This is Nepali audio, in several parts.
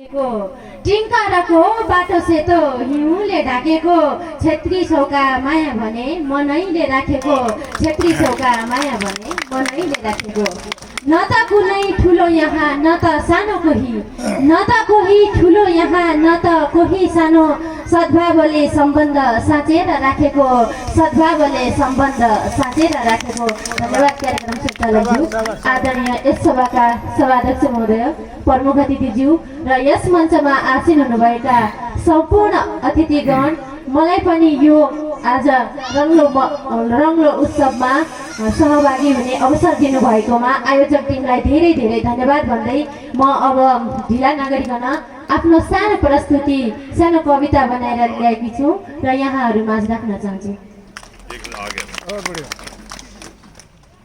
ढाकेको टिङ्करको बाटो सेतो हिउँले ढाकेको छेत्री छौका माया भने मनैले राखेको छेत्री छौका माया भने मनैले राखेको न त कुनै ठुलो यहाँ न त सानो कोही न त कोही ठुलो यहाँ न त कोही सानो सद्भावले सम्बन्ध साँचेर राखेको सद्भावले सम्बन्ध साँचेर राखेको। धन्यवाद कार्यक्रम सञ्चालकज्यू, आदरणीय यस सभाका सभाध्यक्ष महोदय, प्रमुख अतिथिज्यू र यस मञ्चमा आसीन हुनुभएका सम्पूर्ण अतिथिगण, मलाई पनि यो आज रङ्गलो उत्सवमा सहभागी हुने अवसर दिनुभएकोमा आयोजक टिमलाई धेरै धेरै धन्यवाद भन्दै म अब ढिला नगरिकन आफ्नो सानो प्रस्तुति सानो कविता बनाएर ल्याएकी छु र यहाँहरू माझ राख्न चाहन्छु।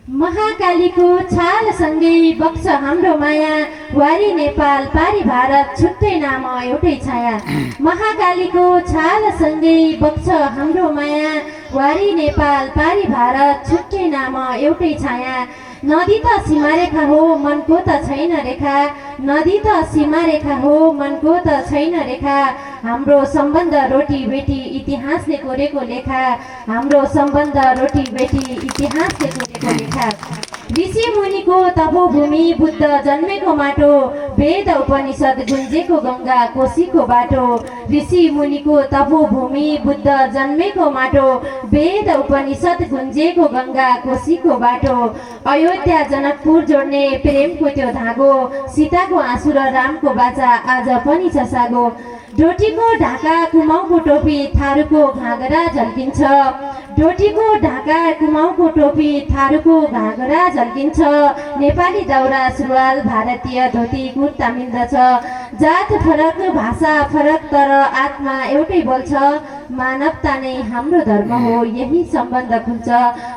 महाकालीको छालसँगै बग्छ हाम्रो माया, वारी नेपाल पारी भारत छुट्टै नाम एउटै छाया। महाकालीको छालसँगै बग्छ हाम्रो माया, वारी नेपाल पारी भारत छुट्टै नाम एउटै छाया। नदी त सीमारेखा हो मनको त छैन रेखा, नदी त सीमारेखा हो मनको त छैन रेखा। हाम्रो सम्बन्ध रोटी बेटी इतिहासले कोरेको लेखा, हाम्रो सम्बन्ध रोटी बेटी इतिहासले कोरेको लेखा। ऋषि मुनिको तपोभूमि बुद्ध जन्मेको माटो, वेद उपनिषद गुन्जेको गङ्गा कोशीको बाटो। ऋषि मुनिको तपोभूमि बुद्ध जन्मेको माटो, वेद उपनिषद गुन्जेको गङ्गा कोशीको बाटो। अयोध्या जनकपुर जोड्ने प्रेमको त्यो धागो, सीताको आँसु र रामको बाचा आज पनि छ सागो। डोटीको ढाका कुमाउको टोपी थारूको घागरा झल्किन्छ, डोटीको ढाका कुमाउको टोपी थारूको घागरा झल्किन्छ। नेपाली दौरा सुरुवाल भारतीय धोती कुर्ता मिल्दछ, जात फरक भाषा फरक तर आत्मा एउटै बोल्छ। मानवता नै हाम्रो धर्म हो यही सम्बन्ध खुल्छ,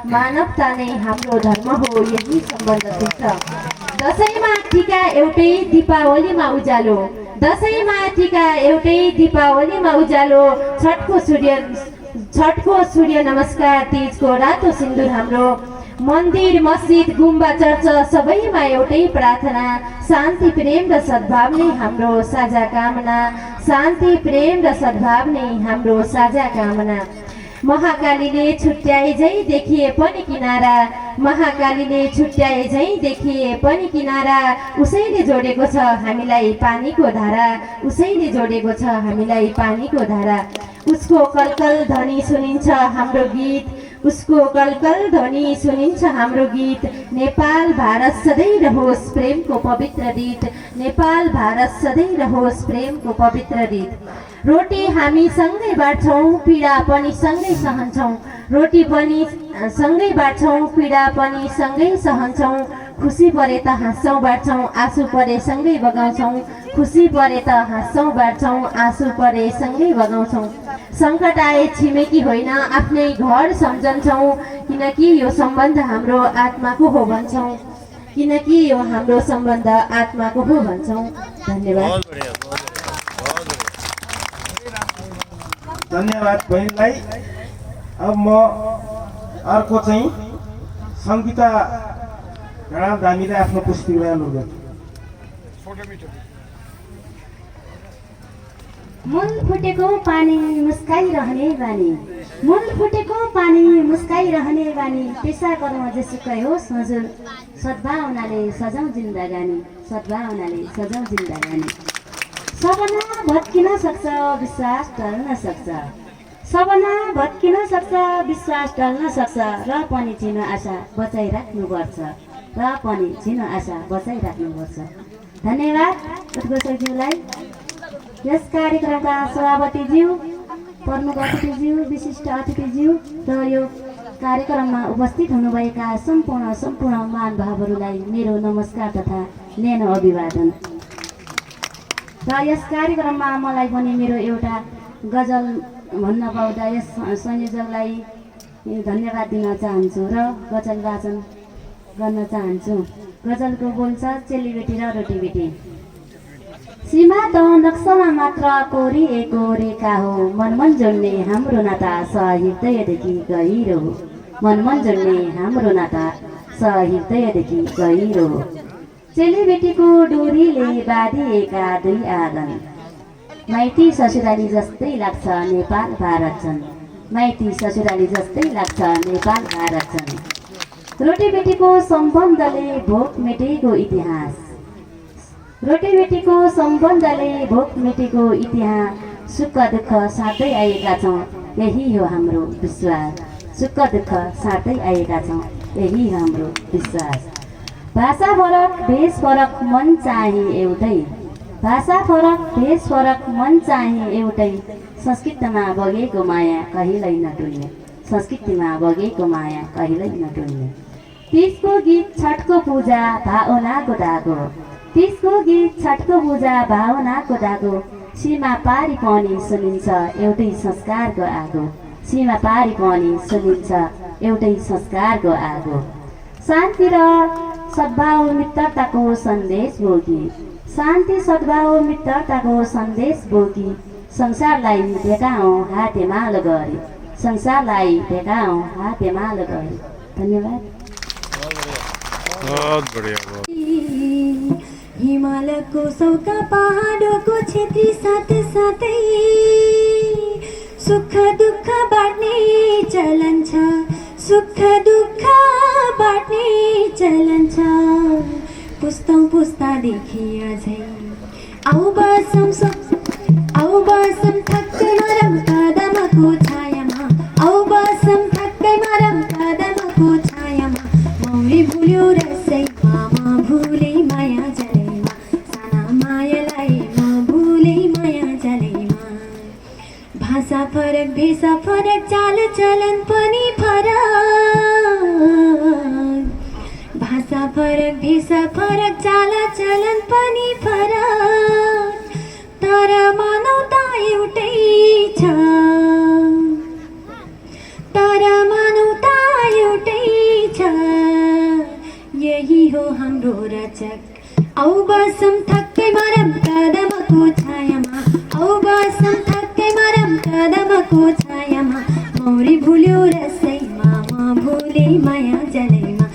मानवता नै हाम्रो धर्म हो यही सम्बन्ध खुल्छ। दसैँमा टीका एउटै दीपावलीमा उज्यालो, दसैँमा टीका एउटै दीपावलीमा उज्यालो। छठको सूर्य नमस्कार, तीजको रातो सिन्दुर हाम्रो। मन्दिर मस्जिद गुम्बा चर्च सबैमा एउटै प्रार्थना, शान्ति प्रेम र सद्भाव नै हाम्रो साझा कामना, शान्ति प्रेम र सद्भाव नै हाम्रो साझा कामना। महाकालीले छुट्याए झै देखिए पनि किनारा, महाकालीले छुट्याए झै देखिए पनि किनारा। उसैले जोडेको छ हामीलाई पानीको धारा, उसैले जोडेको छ हामीलाई पानीको धारा। उसको कलकल ध्वनि सुनिन्छ हाम्रो गीत, उसको कलकल ध्वनि सुनिन्छ हाम्रो गीत। नेपाल भारत सधैँ रहोस् प्रेमको पवित्र रीत, नेपाल भारत सधैँ रहोस् प्रेमको पवित्र रीत। रोटी हामी सँगै बाँड्छौँ पीडा पनि सँगै सहन्छौँ, रोटी पनि सँगै बाँड्छौँ पीडा पनि सँगै सहन्छौँ। खुसी परे त हाँस्छौँ बाँड्छौँ आँसु परे सँगै बगाउँछौँ, खुसी परे त हाँस्छौँ बाँड्छौँ आँसु परे सँगै बगाउँछौँ। सङ्कट आए छिमेकी होइन आफ्नै घर सम्झन्छौँ, किनकि यो सम्बन्ध हाम्रो आत्माको हो भन्छौँ, किनकि यो हाम्रो सम्बन्ध आत्माको हो भन्छौँ। धन्यवाद। धन्यवाद बहिनीलाई। अब म अर्को चाहिँ सङ्गीता राम दामीले आफ्नो पुस्तक बयान गर्छु। मूल फुटेको पानी मुस्काइरहने बानी, मूल फुटेको पानी मुस्काइरहने बानी। पेसा कर्म जेसुकै होस् हजुर, सद्भावनाले सजाउँ जिन्दगानी, सद्भावनाले सजाउँ जिन्दगानी। सपना भत्किन सक्छ विश्वास टल्न सक्छ, सपना भत्किन सक्छ विश्वास टल्न सक्छ। र पनि छिनो आशा बचाइराख्नुपर्छ, र पनि छिनो आशा बचाइराख्नुपर्छ। धन्यवाद उद्घोषकज्यूलाई, यस कार्यक्रमका सभापतिज्यू, प्रमुख अतिथिज्यू, विशिष्ट अतिथिज्यू र यो कार्यक्रममा उपस्थित हुनुभएका सम्पूर्ण महानुभावहरूलाई मेरो नमस्कार तथा न्यानो अभिवादन। र यस कार्यक्रममा मलाई पनि मेरो एउटा गजल भन्न पाउँदा यस संयोजकलाई धन्यवाद दिन चाहन्छु र गजल वाचन गर्न चाहन्छु। गजलको बोल छ चेलीबेटी र रोटीबेटी। सीमा त नक्सामा मात्र कोरिएको रेखा हो, मन जोड्ने हाम्रो नाता सहृदयदेखि गहिरो हो, मन जोड्ने हाम्रो नाता सहृदयदेखि गहिरो हो। चेलीबेटीको डोरीले बाँधिएका दुई आँगन। माइती ससुराली जस्तै लाग्छ नेपाल भारत छन्। माइती ससुराली जस्तै लाग्छ नेपाल भारत छन्। रोटीबेटीको सम्बन्धले भोक मेटेको इतिहास। रोटीबेटीको सम्बन्धले भोक मेटेको इतिहास। सुख दुःख साथै आएका छौँ, यही हो हाम्रो विश्वास। सुख दुःख साथै आएका छौँ, यही हो हाम्रो विश्वास। भाषा फरक भेष फरक मन चाहिँ एउटै। भाषा फरक भेष फरक मन चाहिँ एउटै। संस्कृतिमा बगेको माया कहिल्यै नटुल्ने। संस्कृतिमा बगेको माया कहिल्यै नटुल्ने। तीजको गीत छठको पूजा भावनाको धागो। तीजको गीत छठको पूजा भावनाको धागो। सीमा पारी पनि सुनिन्छ एउटै संस्कारको आगो। सीमा पारी पनि सुनिन्छ एउटै संस्कारको आगो। शान्ति र सद्भाव मित्रताको सन्देश बोकी। शान्ति सद्भाव मित्रताको सन्देश बोकी। संसारलाई भेटाऔँ हातेमालो गरी। संसारलाई भेटाऔँ हातेमालो गरी। धन्यवाद। बहुत बढ़िया। हिमालको सौका पहाडको छेत्री साथै साथै सुख दुःख बाँड्ने चलन छ। सुख दुःख बाँड्ने चलन छ। पुस्तौँ पुस्तादेखि अझै आऊ बसौँ ठक्कै मरम कदमको छायामा। आऊ बसौँ ठक्कै मरम कदमको छायामा। मौरी भुल्यो रसै मामा भुले माया जलैमा। साना मायालाई म भुले माया जलैमा। भाषा फरक भेषा फरक चाल चलन पनि फरक। भाषा फरक भेषा फरक चाल चलन पनि फरक। तर मानवता एउटै छ। तर मानवता एउटै छ। यही हो हाम्रो रचक। आऊ बसौँ ठक्कै मरम कदमको छायामा। आऊ बसौँ ठक्कै मरम कदमको छायामा। मौरी भुल्यो रसैमा म भुले माया जलैमा।